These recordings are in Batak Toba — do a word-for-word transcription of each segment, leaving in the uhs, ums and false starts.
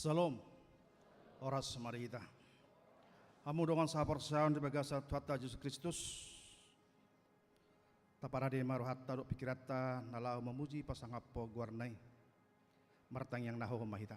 Syalom. Horas ma di hita. Hamu dongan sahaporseaon di bagasan Tuhanta Jesus Kristus. Taparade ma rohanta dohot pingkiranta na laho mamuji pasangaphon goarna i. Martangiang na hohom ma hita.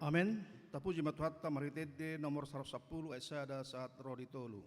Amen. Tapuji ma Tuhanta marhite ende nomor saratus sampulu ayat sada sahat ro di tolu.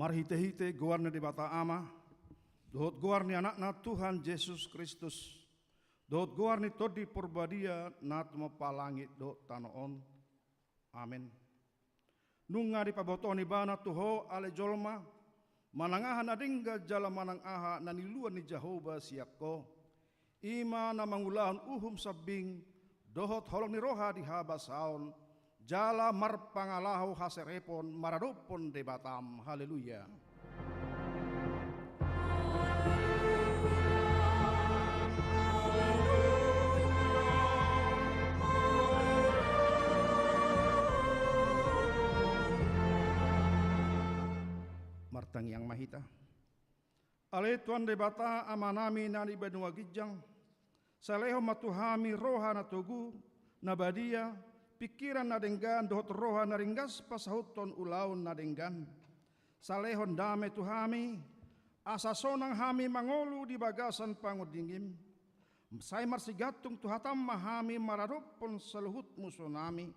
Marhitehite goar ni Debata Ama, dohot goar ni Anakna Tuhan Jesus Kristus, dohot goar ni Tondi Porbadia na tumompa langit dohot tano on. Amen. Nunga dipabotohon Ibana tu ho ale jolma, manang aha na denggan jala manang aha na niluluan ni Jahowa sian ho. I ma na mangulahon uhum sambing dohot holong ni roha di habasaon, jala marpangalaho haserepon maradophon Debatam. Haleluya. Martangiang ma hita. Ale Tuhan Debata Amanami na di banua ginjang, sai lehon ma tu hami roha na togu, na badia, pingkiran na denggan dohot roha na ringgas pasahuthon ulaon na denggan. Sai lehon dame tu hami, asa sonang hami mangolu di bagasan pangondingim. Sai marsigantung tu hataM ma hami maradophon saluhut musunami.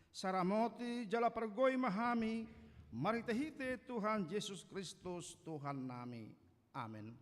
Sai ramoti jala pargogoi ma hami marhitehite Tuhan Jesus Kristus Tuhannami. Amen.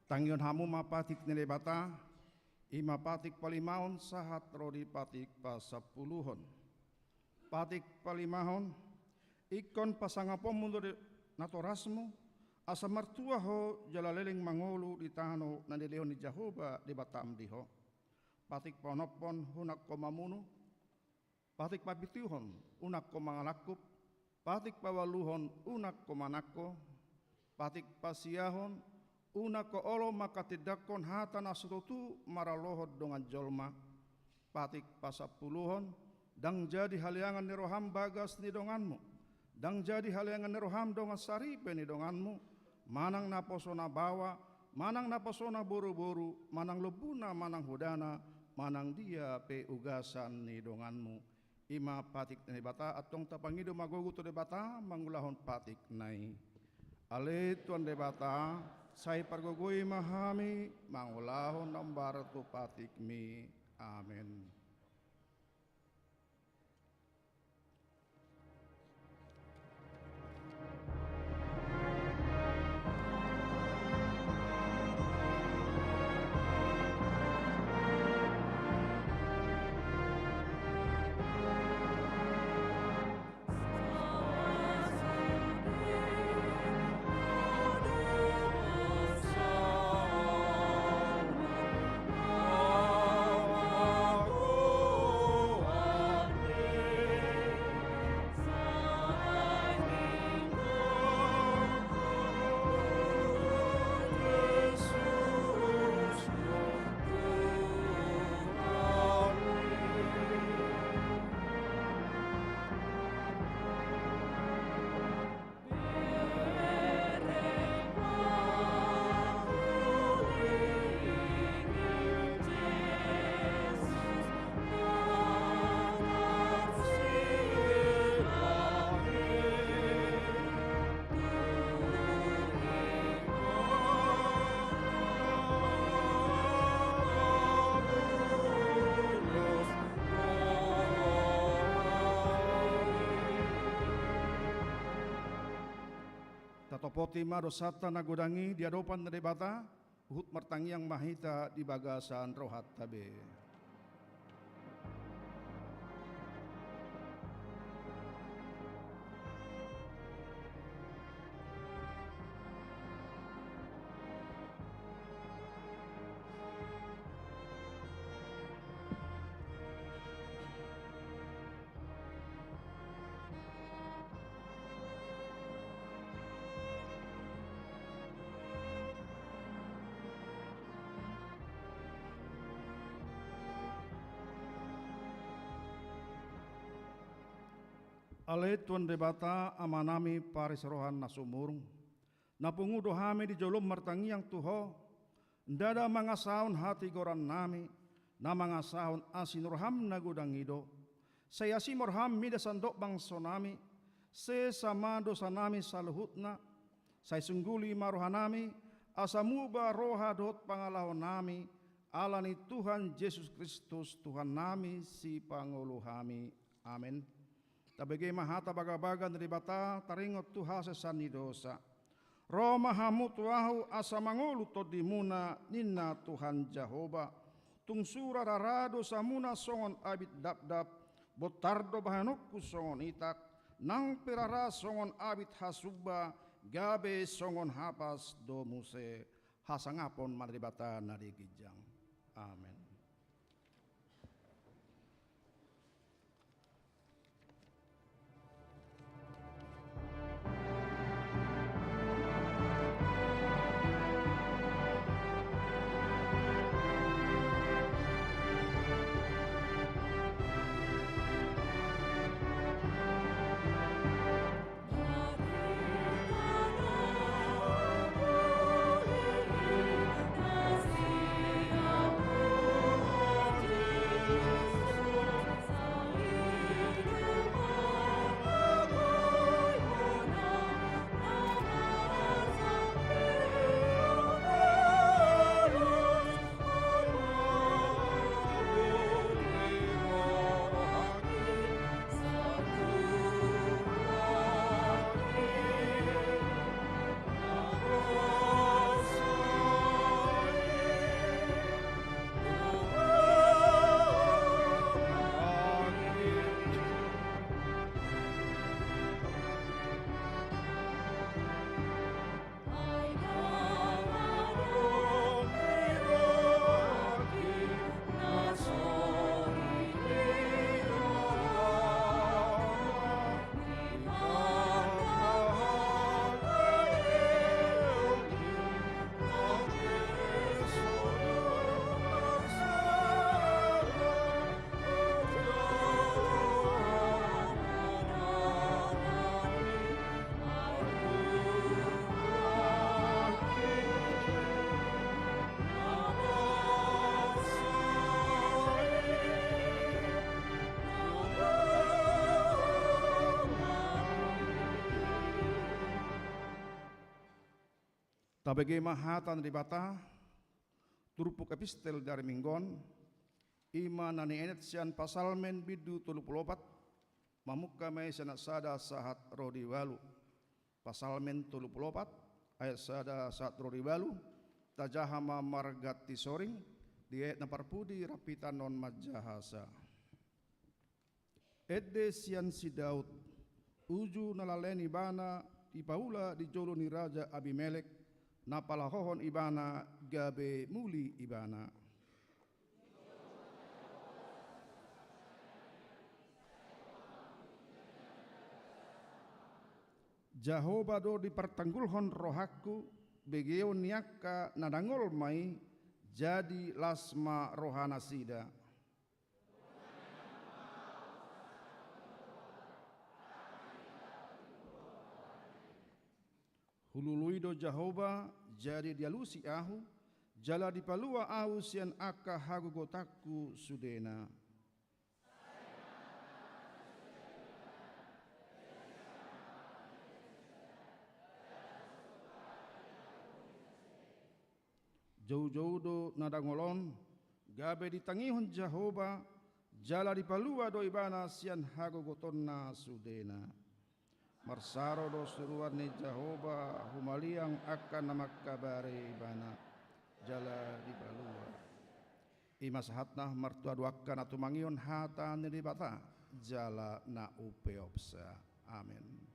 Tangihon hamu ma patik ni Debata, i ma patik palimahon sahat ro di patik pasampuluhon. Patik palimahon, ingkon pasangaponmu do natorasmu, asa martua ho jala leleng mangolu di tano na nilehon ni Jahowa Debatam di ho. Patik paonomhon, unang ho mamunu. Patik papituhon, unang ho mangalangkup. Patik paualuhon, unang ho manangko. Patik pasiahon, unang ho olo manghatindanghon hata na so tutu maralohon dongan jolma. Patik pasampuluhon, ndang jadi haleangan ni roham bagas ni donganmu. Ndang jadi haleangan ni roham dongan saripe ni donganmu, manang naposo na baoa, manang naposo na boruboru, manang lombuna, manang hodana, manang dia pe ugasan ni donganmu. I ma patik ni Debata. Antong tapangido ma gogo tu Debata mangulahon patikna i. Ale Tuhan Debata, sai pargogoi ma hami mangulahon na hombar tu patikmi. Amen. Tatopoti ma dosanta na godang i di adopan ni Debata, huhut martangiang ma hita di bagasan rohanta be. Ale Tuhan Debata, Amanami parisi roha na sumurung, na pungu do hami di jolom martangiang tu Ho, ndada mangasahon hatigorannami, na mangasahon asi ni roham na godang i do. Sai asi ma roham mida sandok bangsonami, sesa ma dosanami saluhutna, sai sungguli ma rohanami, asa muba roha dohot pangalahonami, ala ni Tuhan Jesus Kristus Tuhannami Sipangolu hami. Amen. Tabege ma hata bagabaga ni Debata taringot tu hasesaan ni dosa. Ro ma hamu tu Ahu asa mangolu tondimuna, ninna Tuhan Jahowa. Tung sura rara dosamuna songon abit dapdap, bontar do bahenonku songon itak, nang pe rara songon abit hasumba, gabe songon hapas do muse. Hasangapon ma di Debata na di ginjang. Amen. Tabege ma hata ni Debata, turpuk epistel di ari Minggu on, i ma na niendet sian Psalmen bindu tolu pulu opat, mamungka ma i sian ayat sada sahat ro di ualu. Psalmen tolu pulu opat, ayat sada sahat ro di ualu, tajaha ma marganti soring, di ayat na parpudi rap hita annon manjahasa. Ende sian si Daud, uju na lalen ibana dipaula di jolo ni Raja Abimelek, na palahohon ibana gabe muli ibana. Jahowa do dipartanggulhon rohangku, begeon ni angka na dangol ma i, jadi las ma rohanasida. Hulului do Jahowa, jadi dialusi ahu, jala dipalua ahu sian angka hagogotanku sudena. Joujou do na dangol on, gabe ditangihon Jahowa, jala dipalua do ibana sian hagogotonna sudena. Marsaro do suruan ni Jahowa humaliang angka na mangkabari ibana, jala dipalua. I ma sahatna, martua do angka na tumangihon hata ni Debata, jala na umpeopsa. Amen.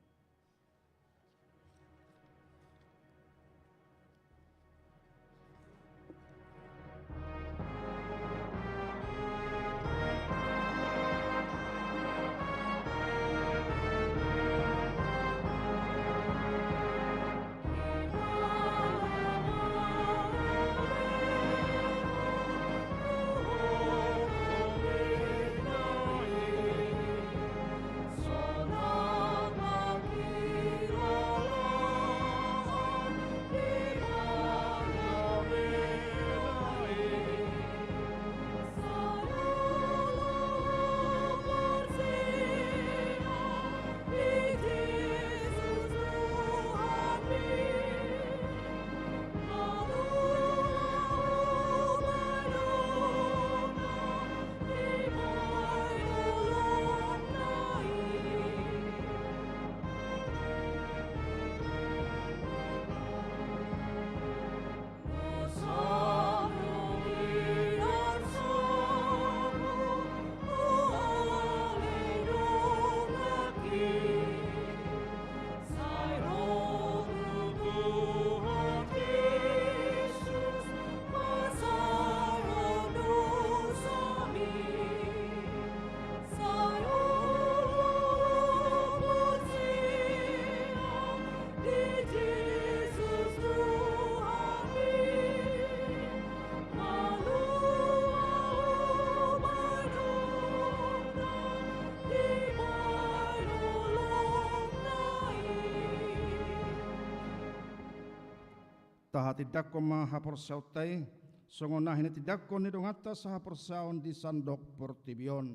Tahatindangkon ma haporseaonta i, songon na hinatindangkon ni donganta sahaporseaon di sandok portibi on.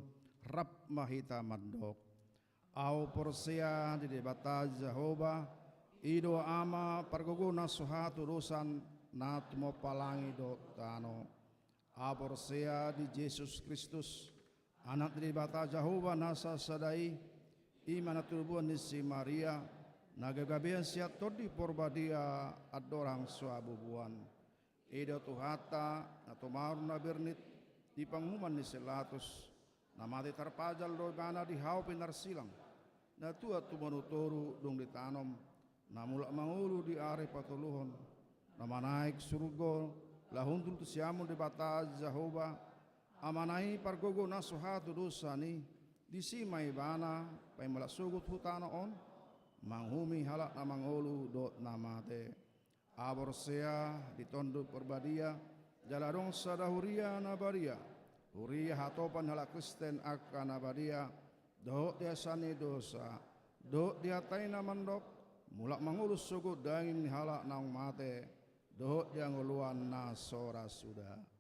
Rap ma hita mandok. Ahu porsea di Debata Jahowa, i do Ama pargogo na so hatudosan, na tumompa langit dohot tano. Ahu porsea di Jesus Kristus, Anak ni Debata Jahowa na sasada i, i ma na tubuan ni si Maria, na gagabean sian Tondi Porbadia, andorang so habubuan. I do Tuhanta, na tumaon na bernit di panguhuman ni si Latus, na mate tarpajal do ibana di hau pinarsilang, na tua tumanud toru dung ditanom, na mulak mangolu di ari patoluhon, na manaek surgo, laho hundul tu siamun Debata Jahowa, Amana i pargogo na so hatudosan i, disi ma ibana paima laos sogot hu tano on, manguhumi halak na mangolu dohot na mate. Ahu porsea di Tondi Porbadia, jala adong sada huria na badia, huria hatopan ni halak Kristen angka na badia, dohot di hasesaan ni dosa, dohot di hata i na mandok, mulak mangolu sogot daging ni halak naung mate, dohot di hangoluan na so ra suda.